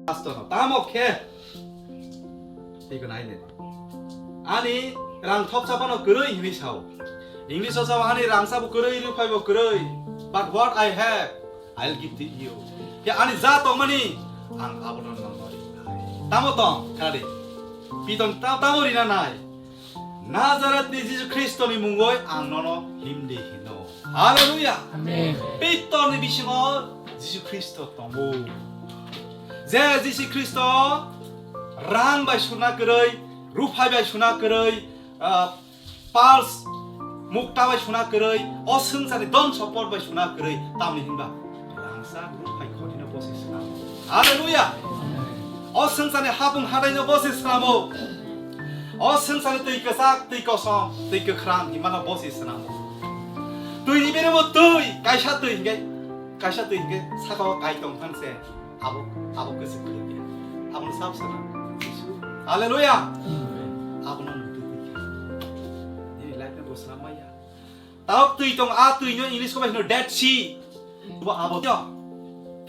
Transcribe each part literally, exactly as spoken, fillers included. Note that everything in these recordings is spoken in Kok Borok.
Pastor no tamo khe. Tiko nai ne. Ani rang thopsa phano kwrwi hinwi sao. English o sao ani rangsa bo kwrwi, rwphai bo kwrwi. But what I have, I'll give to you. Khe ani ja tongmani ang abono nono rinai. Tamo tong, khadi. Piton ta-, tamo rina nai. Nazaretni Jisu Khristoni mungoi ang nono himdi hino. Hallelujah. Amen. Pitorni bisingo Jisu Khristo tongo. Je Jisu Khristo rang bai suna kwrwi, ruphai bai suna kwrwi, ah, pals mukta bai suna kwrwi, o swngcharni don sompot bai suna kwrwi, tamni hinba rangsa ruphai khotino bosi swnamo. Hallelujah. O swngcharni hapung hadaino bosi swnamo. O swngcharni twi kwchak, twi kosom, twi kwkhwrang hinmano bosi swnamo. Twini beremo twi, kaisa twi hinkhe, kaisa twi hinkhe sakao kai tong thang se. Abo, abo kwchwk kwrwngya. Abono sab sana Jisu. Hallelujah. Abono nutwi twi kha. Nini life no bo swnam maya. Tabuk twi tong, a twi no English ko bai hino Dead Sea. Bo abo tyo.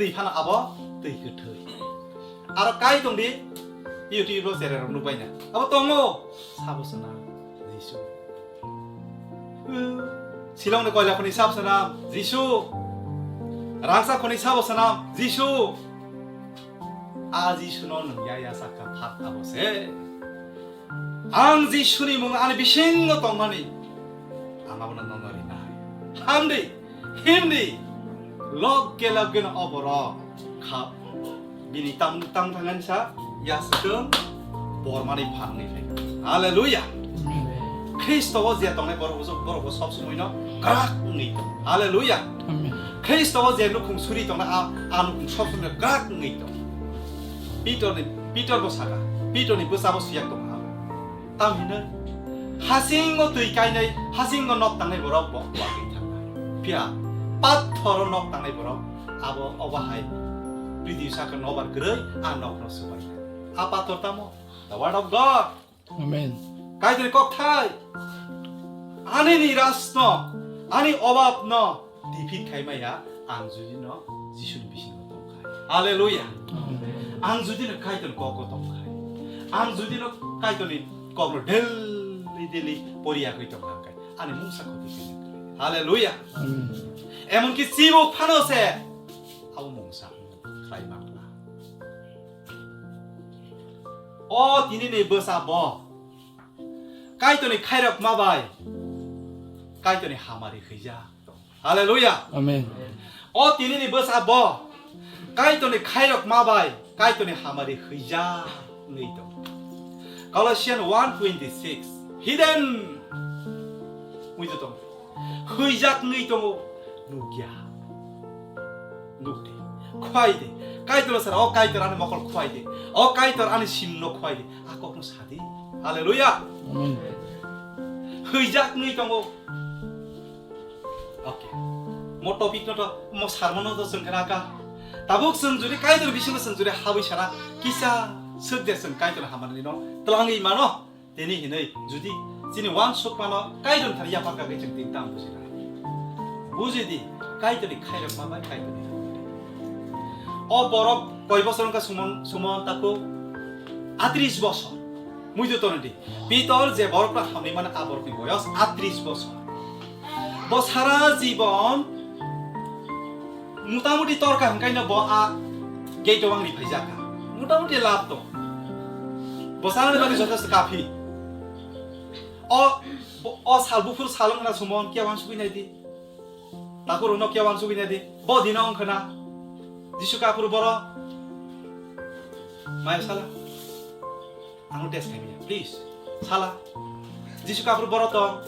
Twi phano abo twi kwthwi. Aro kai tong di. YouTube ro sere rok nukbai na. Abo tongo. Sabo sana Jisu. Silong ni koila khoni sab sanam, Jisu. Rangsa khoni sabo sanam, Jisu. A Jisu no nung ya ya sakha phat abo se. Ang Jisu ni mung ani bisingo tongmani. Ang abono nono rinai. Hamdi, himdi. Lok ke lok ke no oborok. Kha. Bini tang, tang thangan sa, ya sedang, bor mani phang ni phai. Hallelujah. Amen. Khristo o je tongnai borok bo, borok bo sob somoi no krak wngwi tong. Hallelujah. Amen. Khristo o je nukhung suri tongnai a, a nukhung sob somoi no krak wngwi tong. Peter ni, Peter bo saka, Peter ni bwsa bo suyak tong ha. Tam hinwi hasingo twi kainai, hasingo nok tangnai borok bo, bo agwi thangnai. Phiya pathoro nok tangnai borok abo obo hai prithibi sakha nobar kwrwi a nokno swbai. A pathor tamo? The word of God. Amen. Kaitorni kokthai. Ani nirasno, ani obabno, defeat khai maya, ang judi no Jisuni bisingo tongkhai. Hallelujah. Amen. Ang judi no Kaitorni koko tongkhai. Ang judi no Kaitorni kokno daily daily poriya koi tongkhai. Ani mungsa khoti khe. Hallelujah. Amen. Emonki chibo phano se abo mungsa khlai mangla. O tini ni bwsa bo Kaitorni khairok ma bai Kaitorni hamari hwija. Hallelujah. Amen. O tini ni bwsa bo Kaitorni khairok ma bai Kaitorni hamari hwija wngwi tong. Colossians one twenty-six. Hidden. Wngwi tong. Hwijak wngwi tongo, nukya. Nukdi. Khwai di. Kaitor sara, o Kaitor ani mokol khwai di. O Kaitor ani simno khwai di. A kokno sadi. Hallelujah. Amen. Hwijak wngwi tongo. Okay. Mo topic no to, mo sermon no to chwng khna ka. Tabuk chwng juri Kaitor bisingo chwng juri habwi sana kisa swk de chwng Kaitor hamani no twlangwi mano. Tini hinwi judi chini uansukmano Kaitor thani yapharkha khe chwng tini tamo bujinai. Bujidi, Kaitorni khairokma bai Kaitorni hamari. O borok koi bosor wngkha Simon, Simon takhuk? Atris bosor. Muitu tonidi. Pitor je borokno hamni mano a borokni boyos atris bosor. Bo sara jibon motamuti torka hwnkaino bo a gate o wngwi phaijakha. Motamuti lab tong. Bo sanani bagwi jotosto kaphik. O, bo, o sal buphuru sal wngkha Simon, kiya uansugwi naidi. Takhuk rokno kiya uansugwi naidi. Bo dino wngkha na. Jisu kaphuru boro. Maya sala. Ang test khai manya, please. Sala. Jisu kaphuru boro tong.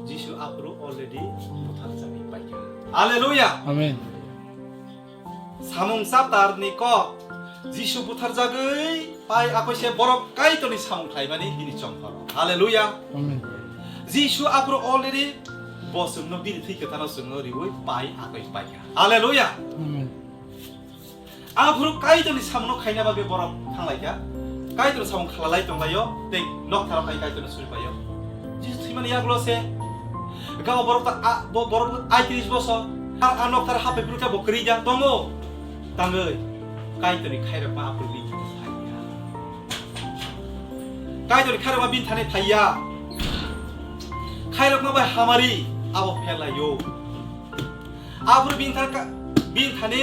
Jisu aphuru already butharjagwi paikha. Hallelujah. Amen. Samung chapter ni kok. Jisu butharjagwi pai akoise borok Kaitorni samung khlaimani bini chongkhoro. Hallelujah. Amen. Jisu aphuru already bo chwngno bini thwi kwthano chwngno riwi pai akoi paikha. Hallelujah. Amen. Aphuru Kaitorni samungno khaina bagwi borok thanglaikha. Kaitorni samung khalalai tonglaio, tei noktharo khai Kaitorno suripaio. Jisu thwimani yagulo se. Gabo borok ta a, bo, borok atris bosor. A, a nokthar hapai phuru khe bo kwrwi da tongo. Tangwi. Kaitorni khairokma aphuru bini thani phaiya. Kaitorni khairokma bini thani phaiya. Khairokma bai hamari abo phelaio. Aphuru bini thani ka-, bini thani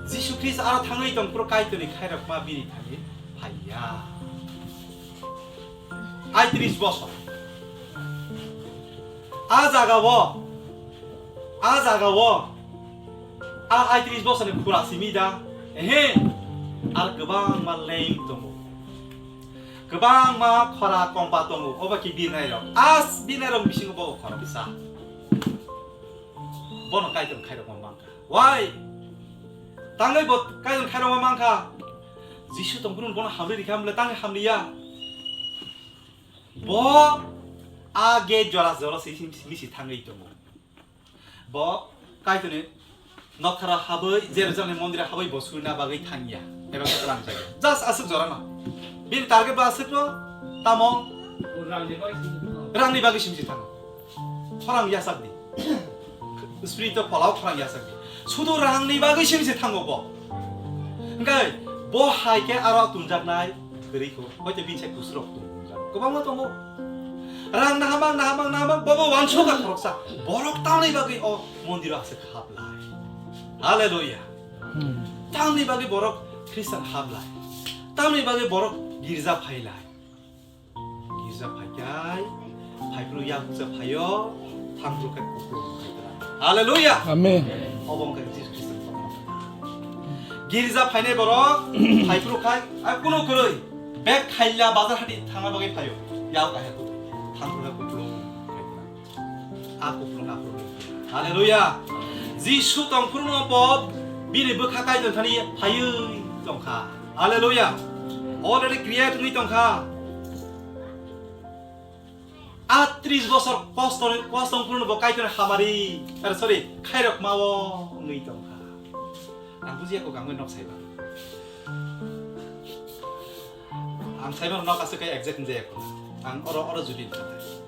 Jisu Khristo aro thangwi tongphuru Kaitorni khairokma bini thani phaiya. Aitris bosor. A jagao, a jagao, a aitris bosorni khura simi da, ehe, ar kwbangma leng tongo. Kwbangma khora kompa tongo, obo khe birnairok. As birnairok bisingo bo khoroksa. Bono Kaitor khairokma mankha. Why? Tangwi bo Kaitor khairokma mankha. Jisu tongphuru bono hamri rikha, hamle tangwi hamliya. Bo a gate jora jora se simi si thangwi tongo. Bo Kaitorni nokhara habwi, Jerusalem mondira habwi bo surina bagwi thangya. Eba khe rang jagya. Just aswk jora no. Bini target bo aswk no, tamo rangni bagwi simi si thango. Khorang yasak di. Spirit of phalao khorang yasak di. Sudu rangni bagwi simi si thango bo. Hingkhe bo hai khe aro tumjaknai kwrwi kho. Hoite bini sai kusrok tumjak. Kwbangma tongo. Rang nahamang, nahamang, nahamang, bobo wansukha khoroksa. Borok tamni bagwi o mondiro aswk hablai. Hallelujah. Hmm. Tamni bagwi borok Christian hablai. Tamni bagwi borok girja phailai. Girja phaikai, phaiphuru yakuksa phaio, thangphuru khe kuplung khaikha. Hallelujah! Amen. Obo wngkha Jisu Khristo ni kokno. Girja phainai borok, phaiphuru khai, a kunu kwrwi, bag khaila bazar hati thangna bagwi phaio, yak kahya kwrwi, thangphuru khe kuplung khaikha. A kuplung aphuru. Hallelujah. Jisu tongphuru no bo bini bwkha Kaitor thani phaiwi tongkha. Hallelujah. Already create wngwi tongkha. Atris bosor kosto, kosto tongphuru no bo Kaitor hamari, eh, sorry, khairok mao wngwi tongkha. Ang bujiya kok ang nok saiba. Ang saiba nok aswk kai exact wngya kok. Ang oro, oro juli wngkha.